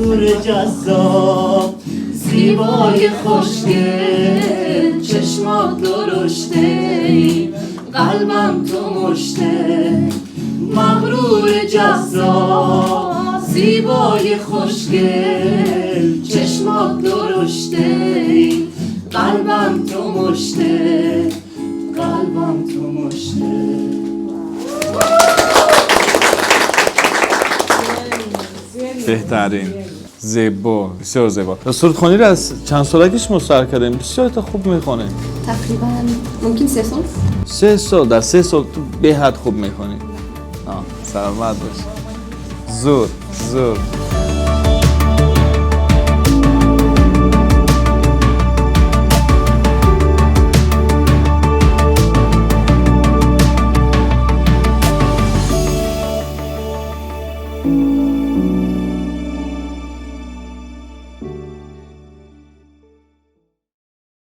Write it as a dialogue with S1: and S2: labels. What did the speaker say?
S1: مغرور جذاب، زیبای خوشگل، چشمات درشته، قلبم تو مشته. مغرور جذاب، زیبای خوشگل، چشمات درشته، قلبم تو مشته، قلبم تو مشته.
S2: Беҳтарин, зебо, бисёр зебо. Сурудхониро аз чанд солагӣ шумо сар кардем? Бисёр та хуб мехонем.
S3: Тақрибан мумкин 3 сол.
S2: 3 сол. Дар 3 сол ту беҳад хуб мехонӣ. Саломат бош, зур, зур.